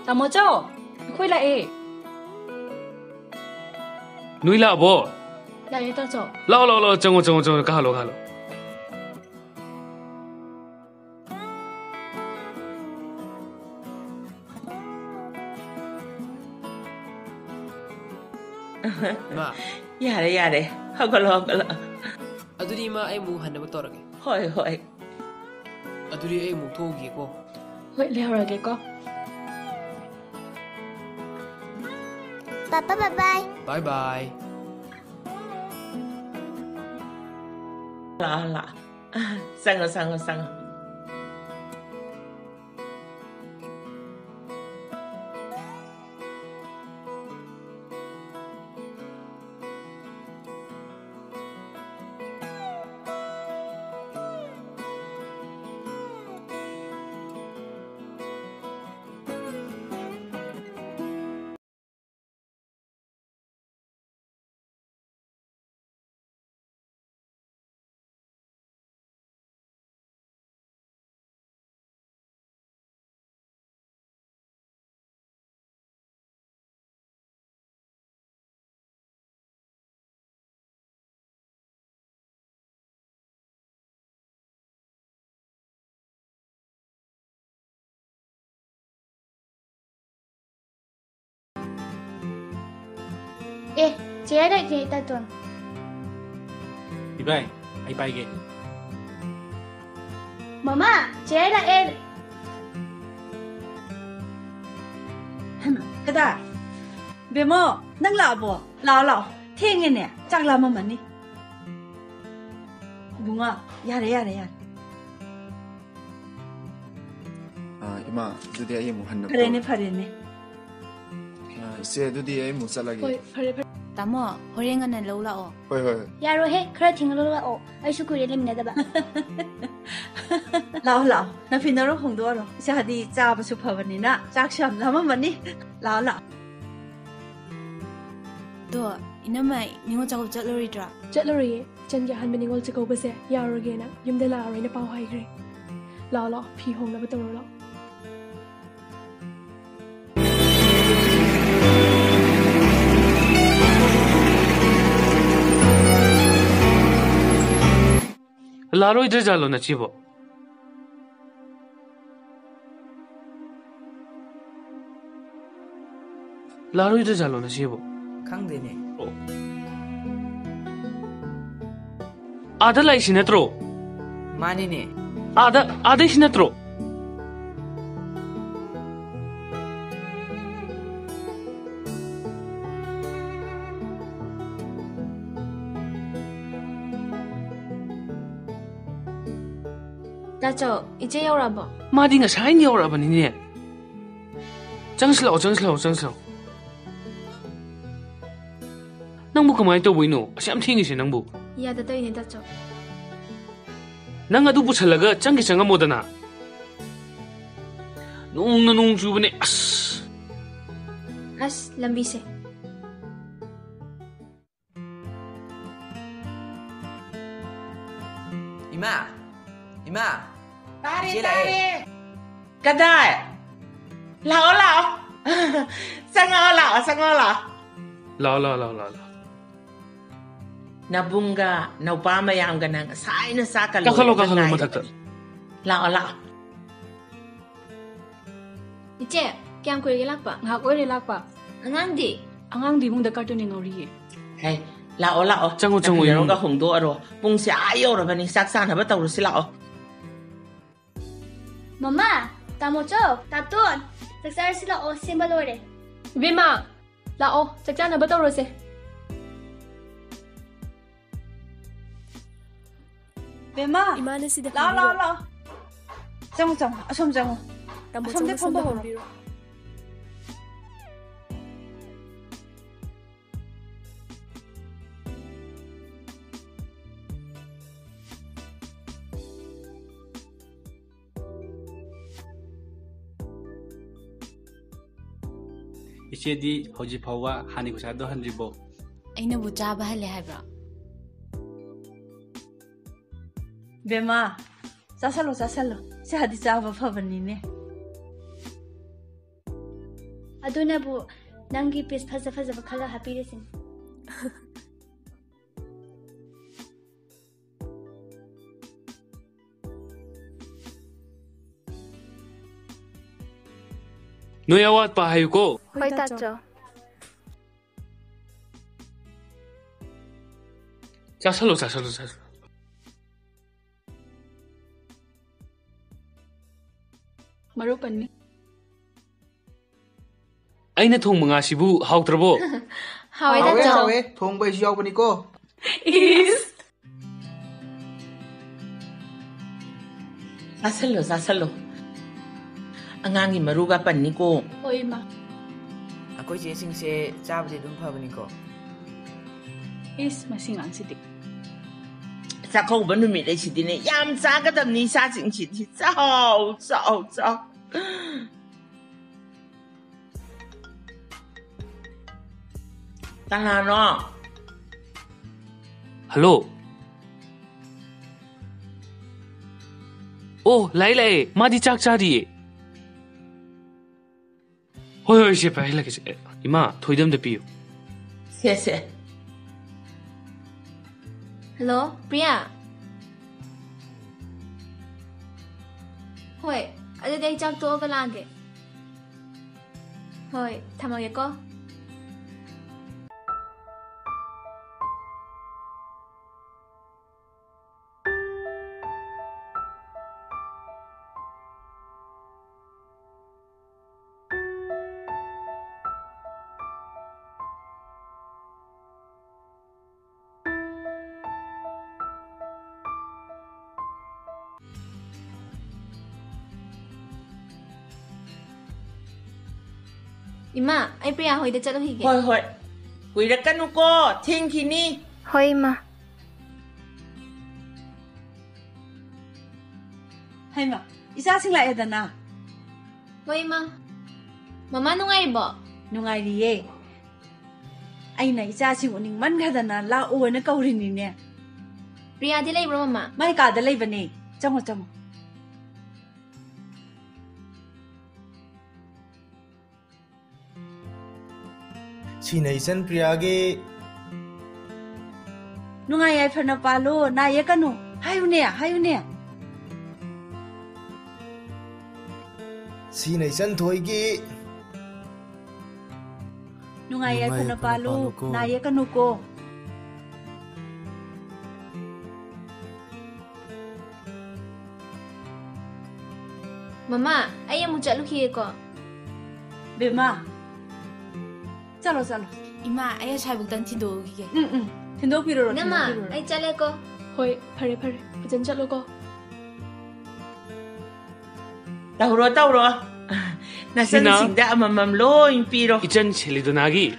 ꯇꯥꯃꯣꯆꯧ! ꯑꯩꯈꯣꯏ ꯂꯥꯛꯑꯦ꯫ ꯅꯣꯏ ꯂꯥꯛꯑꯕꯣ? ꯂꯥꯛꯑꯦ, ꯇꯥꯆꯧ꯫ ꯂꯥꯛꯑꯣ, ꯂꯥꯛꯑꯣ, ꯂꯥꯛꯑꯣ, ꯆꯪꯉꯣ, ꯆꯪꯉꯣ, ꯆꯪꯉꯣ, ꯀꯥꯍꯜꯂꯣ, ꯀꯥꯍꯜꯂꯣ꯫ ꯃꯥ꯫ ꯌꯥꯔꯦ, ꯌꯥꯔꯦ꯫ ꯍꯧꯒꯠꯂꯣ, ꯍꯧꯒꯠꯂꯣ꯫ ꯑꯗꯨꯗꯤ ꯏꯃꯥ, ꯑꯩ ꯑꯃꯨꯛ ꯍꯟꯅꯕ ꯇꯧꯔꯒꯦ꯫ ꯍꯣꯏ, ꯍꯣꯏ꯫ ꯑꯗꯨꯗꯤ ꯑꯩ ꯑꯃꯨꯛ ꯊꯣꯛꯎꯈꯤꯒꯦꯀꯣ꯫ ꯍꯣꯏ, ꯂꯩꯍꯧꯔꯒꯦꯀꯣ꯫ Papa, bye bye. Bye bye. ꯂꯥꯛꯑꯣ, ꯂꯥꯛꯑꯣ꯫ ꯆꯪꯉꯣ, ꯆꯪꯉꯣ, ꯆꯪꯉꯣ꯫ ꯑꯦ, ꯆꯦꯌꯔ ꯂꯩꯇꯦ, ꯇꯥꯇꯣꯟ꯫ ꯏꯕꯥꯏ, ꯑꯩ ꯄꯥꯏꯒꯦ꯫ ꯃꯃꯥ, ꯆꯦꯌꯔ ꯂꯥꯛꯑꯦ꯫ ꯍꯩꯃꯥ, ꯀꯗꯥꯏ? ꯕꯦꯝꯃꯣ, ꯅꯪ ꯂꯥꯛꯑꯕꯣ? ꯂꯥꯛꯑꯣ, ꯂꯥꯛꯑꯣ꯫ ꯊꯦꯡꯉꯦꯅꯦ, ꯆꯥꯛ ꯂꯥꯝꯃꯝꯃꯅꯤ꯫ ꯏꯕꯨꯡꯉꯣ, ꯌꯥꯔꯦ, ꯌꯥꯔꯦ, ꯌꯥꯔꯦ꯫ ꯑꯥ, ꯏꯃꯥ, ꯑꯗꯨꯗꯤ ꯑꯩ ꯑꯃꯨꯛ ꯍꯟꯅ ꯐꯔꯦꯅꯦ, ꯇꯧꯔꯒꯦ꯫ ꯐꯔꯦꯅꯦ꯫ ꯑꯥ, ꯏꯆꯦ, ꯑꯗꯨꯗꯤ ꯑꯩ ꯑꯃꯨꯛ ꯆꯠꯂꯒꯦ꯫ ꯍꯣꯏ, ꯐꯔꯦ, ꯐꯔꯦ꯫ ꯇꯥꯃꯣ, ꯍꯣꯔꯦꯟ ꯉꯟꯅ ꯂꯧ ꯂꯥꯛꯑꯣ꯫ ꯍꯣꯏ, ꯍꯣꯏ, ꯍꯣꯏ꯫ ꯌꯥꯔꯣꯏꯍꯦ, ꯈꯔ ꯊꯦꯡꯅ ꯂꯧ ꯂꯥꯛꯑꯣ꯫ ꯑꯩꯁꯨ ꯀꯨꯏꯔꯦ ꯂꯩꯃꯤꯟꯅꯗꯕ꯫ ꯂꯥꯛꯑꯣ, ꯂꯥꯛꯑꯣ꯫ ꯅꯐꯤ ꯅꯔꯣꯜ ꯍꯣꯡꯗꯣꯛꯑꯔꯣ꯫ ꯏꯆꯥꯗꯤ ꯆꯥꯕꯁꯨ ꯐꯕꯅꯤꯅ ꯆꯥꯛꯁꯨ ꯌꯥꯝ ꯂꯥꯝꯃꯝꯃꯅꯤ꯫ ꯂꯥꯛꯑꯣ, ꯂꯥꯛꯑꯣ꯫ ꯑꯗꯣ, ꯏꯅꯝꯃ, ꯅꯤꯉꯣꯜ ꯆꯥꯛꯀꯧꯕ ꯆꯠꯂꯔꯣꯏꯗ꯭ꯔꯣ? ꯆꯠꯂꯔꯣꯏꯌꯦ꯫ ꯏꯆꯟꯒꯤ ꯑꯍꯥꯟꯕ ꯅꯤꯉꯣꯜ ꯆꯥꯛꯀꯧꯕꯁꯦ ꯌꯥꯎꯔꯒꯦꯅ ꯌꯨꯝꯗ ꯂꯥꯛꯑꯔꯣꯏꯅ ꯄꯥꯎ ꯍꯥꯏꯈ꯭ꯔꯦ꯫ ꯂꯥꯛꯑꯣ, ꯂꯥꯛꯑꯣ, ꯐꯤ ꯍꯣꯡꯅꯕ ꯇꯧꯔꯣ ꯂꯥꯛꯑꯣ꯫ ꯂꯥꯛꯑꯔꯣꯏꯗ꯭ꯔꯖꯥꯠꯂꯣ ꯅꯆꯦꯕꯣ? ꯂꯥꯛꯑꯔꯣꯏꯗ꯭ꯔꯖꯥꯠꯂꯣ ꯅꯆꯦꯕꯣ? ꯈꯪꯗꯦꯅꯦ꯫ ꯑꯣ꯫ ꯑꯥꯗ ꯂꯥꯛꯏꯁꯤ ꯅꯠꯇ꯭ꯔꯣ? ꯃꯥꯅꯤꯅꯦ꯫ ꯑꯥꯗ, ꯑꯥꯗꯩꯁꯤ ꯅꯠꯇ꯭ꯔꯣ? ꯇꯥꯆꯧ, ꯏꯆꯦ ꯌꯧꯔꯛꯑꯕꯣ? ꯃꯥꯗꯤ ꯉꯁꯥꯏꯅ ꯌꯧꯔꯛꯑꯕꯅꯤꯅꯦ꯫ ꯆꯪꯁꯤꯜꯂꯛꯑꯣ, ꯆꯪꯁꯤꯜꯂꯛꯑꯣ, ꯆꯪꯁꯤꯜꯂꯛꯑꯣ꯫ ꯅꯪꯕꯨ ꯀꯃꯥꯏꯅ ꯇꯧꯕꯩꯅꯣ ꯑꯁꯨꯛ ꯌꯥꯝ ꯊꯦꯡꯉꯤꯁꯦ ꯅꯪꯕꯨ? ꯌꯥꯗ ꯇꯧꯔꯤꯅꯦ, ꯇꯥꯆꯧ꯫ ꯅꯪ ꯑꯗꯨ ꯄꯨꯁꯜꯂꯒ ꯆꯪꯒꯦ ꯆꯪꯉꯝꯃꯣꯗꯅ꯫ ꯅꯣꯡꯅ ꯅꯣꯡ ꯆꯨꯕꯅꯦ, ꯑꯁ꯫ ꯑꯁ, ꯂꯝꯕꯤꯁꯦ꯫ ꯏꯃꯥ! ꯏꯃꯥ! ꯇꯥꯔꯦ, ꯏꯆꯦ ꯂꯥꯛꯑꯦ꯫ ꯇꯥꯔꯦ꯫ ꯀꯗꯥꯏ? ꯂꯥꯛꯑꯣ, ꯂꯥꯛꯑꯣ꯫ ꯆꯪꯉꯛꯑꯣ, ꯂꯥꯛꯑꯣ, ꯆꯪꯉꯛꯑꯣ, ꯂꯥꯛꯑꯣ꯫ ꯂꯥꯛꯑꯣ, ꯂꯥꯛꯑꯣ, ꯂꯥꯛꯑꯣ, ꯂꯥꯛꯑꯣ, ꯂꯥꯛꯑꯣ꯫ ꯅꯕꯨꯡꯒ ꯅꯧꯄꯥ ꯃꯌꯥꯝꯒ ꯅꯪ ꯉꯁꯥꯏꯅ ꯆꯥꯛꯀ ꯀꯥꯈꯠꯂꯣ, ꯂꯣꯏꯔꯒ ꯀꯥꯈꯠꯂꯣ, ꯉꯥꯏꯔꯕꯅꯤ꯫ ꯃꯊꯛꯇ꯫ ꯂꯥꯛꯑꯣ, ꯂꯥꯛꯑꯣ꯫ ꯏꯆꯦ, ꯀꯌꯥꯝ ꯀꯨꯏꯔꯒꯦ ꯂꯥꯛꯄ? ꯉꯥꯏꯍꯥꯛ ꯑꯣꯏꯔꯦ ꯂꯥꯛꯄ꯫ ꯑꯉꯥꯡꯗꯤ? ꯑꯉꯥꯡꯗꯤ ꯏꯃꯨꯡꯗ cartoon ꯌꯦꯡꯍꯧꯔꯤꯌꯦ꯫ ꯍꯦ, ꯂꯥꯛꯑꯣ, ꯂꯥꯛꯑꯣ꯫ ꯆꯪꯉꯣ, ꯆꯪꯉꯣ, ꯅꯐꯤꯔꯣꯟꯒ ꯏꯃꯨꯡ꯫ ꯍꯣꯡꯗꯣꯛꯑꯔꯣ꯫ ꯄꯨꯡꯁꯦ ꯑꯥ ꯌꯧꯔꯕꯅꯤ, ꯆꯥꯛ ꯆꯥꯅꯕ ꯇꯧꯔꯨꯁꯤ ꯂꯥꯛꯑꯣ꯫ ꯃꯃꯥ, ꯇꯥꯃꯣꯆꯧ, ꯇꯥꯇꯣꯟ, ꯆꯥꯛ ꯆꯥꯔꯁꯤ ꯂꯥꯛꯑꯣ, ꯁꯦꯝꯕ ꯂꯣꯏꯔꯦ꯫ ꯏꯕꯦꯝꯃ, ꯂꯥꯛꯑꯣ, ꯆꯥꯛ ꯆꯥꯅꯕ ꯇꯧꯔꯁꯦ꯫ ꯕꯦꯝꯃ, ꯏꯃꯥꯅ ꯁꯤꯗ ꯂꯥꯛꯑꯣ, ꯂꯥꯛꯑꯣ, ꯐꯝꯕꯤꯔꯣ꯫ ꯂꯥꯛꯑꯣ꯫ ꯆꯪꯉꯣ, ꯆꯪꯉꯣ, ꯑꯁꯣꯝ ꯆꯪꯉꯣ꯫ ꯇꯥꯃꯣ, ꯑꯁꯣꯝꯗ ꯆꯪꯉꯣ, ꯐꯝꯕ ꯁꯣꯝꯗ ꯍꯧꯔꯣ꯫ ꯐꯝꯕꯤꯔꯣ꯫ ꯏꯆꯦꯗꯤ ꯍꯧꯖꯤꯛ ꯐꯥꯎꯕ ꯍꯥꯟꯅꯒꯤ ꯈꯨꯠꯁꯥꯗꯣ ꯍꯟꯗ꯭ꯔꯤꯕꯣ? ꯑꯩꯅꯕꯨ ꯆꯥꯕ ꯍꯜꯂꯦ ꯍꯥꯏꯕ꯭ꯔꯣ? ꯕꯦꯝꯃ, ꯆꯥꯁꯜꯂꯣ, ꯆꯥꯁꯜꯂꯣ꯫ ꯆꯥꯗꯤ ꯆꯥꯕ ꯐꯕꯅꯤꯅꯦ꯫ ꯑꯗꯨꯅꯕꯨ ꯅꯪꯒꯤ piece ꯐꯖ ꯐꯖꯕ ꯈꯜꯂ ꯍꯥꯞꯄꯤꯔꯤꯁꯤꯅꯤ꯫ ꯅꯣꯏ ꯑꯋꯥꯠꯄ ꯍꯥꯏꯌꯨꯀꯣ꯫ ꯍꯣꯏ, ꯇꯥꯆꯧ꯫ ꯆꯥꯁꯜꯂꯣ, ꯆꯥꯁꯜꯂꯣ, ꯆꯥꯁꯜꯂꯣ꯫ ꯃꯔꯨꯞ ꯑꯅꯤ꯫ ꯑꯩꯅ ꯊꯣꯡꯕ ꯉꯥꯁꯤꯕꯨ ꯍꯥꯎꯇ꯭ꯔꯕꯣ? ꯍꯥꯎꯋꯦ, ꯍꯥꯎꯋꯦ, ꯇꯥꯆꯧ꯫ ꯍꯥꯎꯋꯦ꯫ ꯊꯣꯡꯕ ꯑꯩꯁꯨ ꯌꯥꯎꯕꯅꯤꯀꯣ꯫ ꯏꯁ! ꯆꯥꯁꯜꯂꯣ, ꯆꯥꯁꯜꯂꯣ꯫ ꯑꯉꯥꯡꯒꯤ ꯃꯔꯨꯒ ꯄꯟꯅꯤꯀꯣ꯫ ꯍꯣꯏ, ꯏꯃꯥ꯫ ꯑꯩꯈꯣꯏ ꯆꯦꯁꯤꯡꯁꯦ ꯆꯥꯕꯗꯤ ꯑꯗꯨꯝ ꯐꯕꯅꯤꯀꯣ꯫ ꯏꯁ, ꯃꯁꯤ ꯉꯥꯡꯁꯤꯗꯤ꯫ ꯆꯥꯛꯀꯧꯕ ꯅꯨꯃꯤꯠ ꯑꯩꯁꯤꯗꯤꯅꯦ, ꯌꯥꯝ ꯆꯥꯒꯗꯕꯅꯤ ꯏꯆꯥꯁꯤꯡꯁꯤꯗꯤ꯫ ꯆꯥꯎ, ꯆꯥꯎ, ꯆꯥꯎ꯫ ꯀꯅꯥꯅꯣ? ꯍꯜꯂꯣ꯫ ꯑꯣ, ꯂꯥꯛꯑꯦ, ꯂꯥꯛꯑꯦ꯫ ꯃꯥꯗꯤ ꯆꯥꯛ ꯆꯥꯔꯤꯌꯦ꯫ ꯍꯣꯏ, ꯍꯣꯏ, ꯁꯦ, ꯄꯥꯏꯍꯜꯂꯒꯦ, ꯁꯦ꯫ ꯏꯃꯥ, ꯊꯣꯏꯗ ꯑꯝꯇ ꯄꯤꯌꯨ꯫ ꯁꯦ, ꯁꯦ꯫ ꯍꯜꯂꯣ, ꯄ꯭ꯔꯤꯌꯥ꯫ ꯍꯣꯏ, ꯑꯗꯨꯗꯤ ꯑꯩ ꯆꯥꯛ ꯇꯣꯛꯑꯒ ꯂꯥꯛꯑꯒꯦ꯫ ꯍꯣꯏ, ꯊꯝꯃꯒꯦꯀꯣ꯫ ꯏꯃꯥ, ꯑꯩ ꯄ꯭ꯔꯤꯌꯥ ꯍꯣꯏꯗ ꯆꯠꯂꯨꯈꯤꯒꯦ꯫ ꯍꯣꯏ, ꯍꯣꯏ꯫ ꯀꯨꯏꯔꯛꯀꯅꯨꯀꯣ, ꯊꯦꯡꯈꯤꯅꯤ꯫ ꯍꯣꯏ, ꯏꯃꯥ꯫ ꯍꯩꯃꯥ, ꯏꯆꯥꯁꯤꯡ ꯂꯥꯛꯑꯦꯗꯅ꯫ ꯍꯣꯏ, ꯏꯃꯥ꯫ ꯃꯃꯥ ꯅꯨꯡꯉꯥꯏꯔꯤꯕꯣ? ꯅꯨꯡꯉꯥꯏꯔꯤꯌꯦ꯫ ꯑꯩꯅ ꯏꯆꯥꯁꯤꯡ ꯎꯅꯤꯡꯃꯟꯈ꯭ꯔꯗꯅ ꯂꯥꯛꯑꯣꯅ ꯀꯧꯔꯤꯅꯤꯅꯦ꯫ ꯄ꯭ꯔꯤꯌꯥꯗꯤ ꯂꯩꯕ꯭ꯔꯣ, ꯃꯃꯥ? ꯃꯥꯏ ꯀꯥꯗ ꯂꯩꯕꯅꯦ꯫ ꯆꯪꯉꯣ, ꯆꯪꯉꯣ꯫ ꯁꯤꯅ ꯏꯆꯟ ꯄ꯭ꯔꯤꯌꯥꯒꯤ꯫ ꯅꯨꯡꯉꯥꯏ ꯌꯥꯏꯐꯅ ꯄꯥꯜꯂꯣ, ꯅꯥ ꯌꯦꯛꯀꯅꯨ꯫ ꯍꯥꯏꯌꯨꯅꯦ, ꯍꯥꯏꯌꯨꯅꯦ꯫ ꯁꯤꯅ ꯏꯆꯟ ꯊꯣꯏꯒꯤ꯫ ꯅꯨꯡꯉꯥꯏ ꯌꯥꯏꯐꯅ ꯄꯥꯜꯂꯨ, ꯅꯥ ꯌꯦꯛꯀꯅꯨꯀꯣ꯫ ꯃꯃꯥ, ꯑꯩ ꯑꯃꯨꯛ ꯆꯠꯂꯨꯈꯤꯒꯦꯀꯣ꯫ ꯕꯦꯝꯃ, ꯆꯠꯂꯣ, ꯆꯠꯂꯣ꯫ ꯏꯃꯥ, ꯑꯩ ꯑꯁ꯭ꯋꯥꯏꯕꯨꯛꯇꯪ ꯊꯤꯟꯗꯣꯛꯎꯈꯤꯒꯦ꯫ ꯎꯝ, ꯎꯝ, ꯊꯤꯟꯗꯣꯛꯄꯤꯔꯨꯔꯣ, ꯏꯅꯝꯃ, ꯊꯤꯟꯗꯣꯛꯄꯤꯔꯨꯔꯣ꯫ ꯑꯩ ꯆꯠꯂꯦꯀꯣ꯫ ꯍꯣꯏ, ꯐꯔꯦ, ꯐꯔꯦ, ꯐꯖꯅ ꯆꯠꯂꯣꯀꯣ꯫ ꯇꯧꯔꯣ, ꯇꯧꯔꯣ꯫ ꯁꯤꯅ ꯅꯆꯟꯁꯤꯡꯗ ꯑꯃꯃꯝ ꯂꯣꯏ ꯄꯤꯔꯣ꯫ ꯏꯆꯟ ꯁꯦꯂꯤꯗꯣꯅꯥꯒꯤ꯫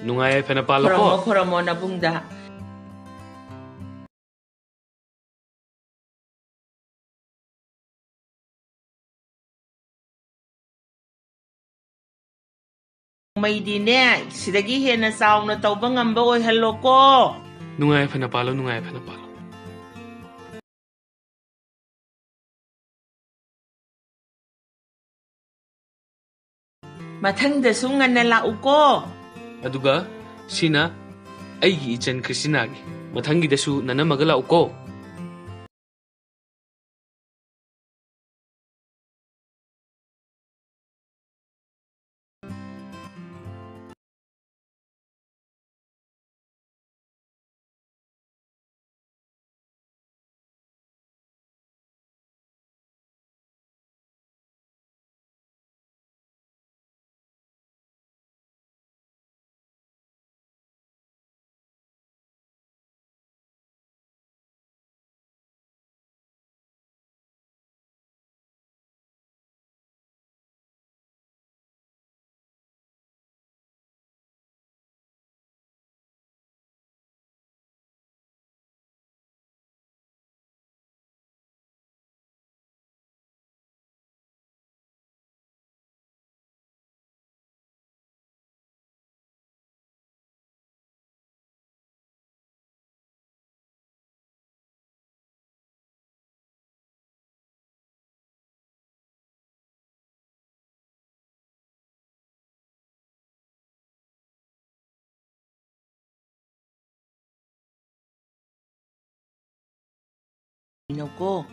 ꯅꯨꯡꯉꯥꯏ ꯌꯥꯏꯐꯅ ꯄꯥꯜꯂꯣꯀꯣ꯫ ꯈꯨꯔꯨꯝꯃꯣ, ꯈꯨꯔꯨꯝꯃꯣ ꯅꯕꯨꯡꯗ꯫ ꯃꯩꯗꯤꯅꯦ, ꯁꯤꯗꯒꯤ ꯍꯦꯟꯅ ꯆꯥꯎꯅ ꯇꯧꯕ ꯉꯝꯕ ꯑꯣꯏꯍꯜꯂꯣꯀꯣ꯫ ꯅꯨꯡꯉꯥꯏ ꯌꯥꯏꯐꯅ ꯄꯥꯜꯂꯣ, ꯅꯨꯡꯉꯥꯏ ꯌꯥꯏꯐꯅ ꯄꯥꯜꯂꯣ꯫ ꯃꯊꯪꯗꯁꯨ ꯉꯟꯅ ꯂꯥꯛꯎꯀꯣ꯫ ꯑꯗꯨꯒ ꯁꯤꯅ ꯑꯩꯒꯤ ꯏꯆꯟ ꯈ꯭ꯔꯤꯁꯇꯤꯅꯥꯒꯤ꯫ ꯃꯊꯪꯒꯤꯗꯁꯨ ꯅꯅꯝꯃꯒ ꯂꯥꯛꯎꯀꯣ꯫ ꯀꯣ꯫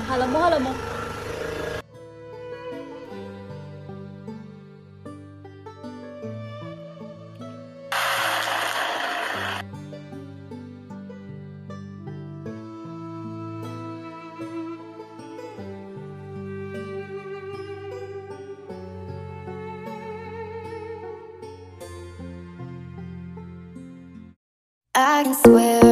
ꯍꯜꯂꯝꯃꯣ, ꯍꯜꯂꯝꯃꯣ꯫ I can swear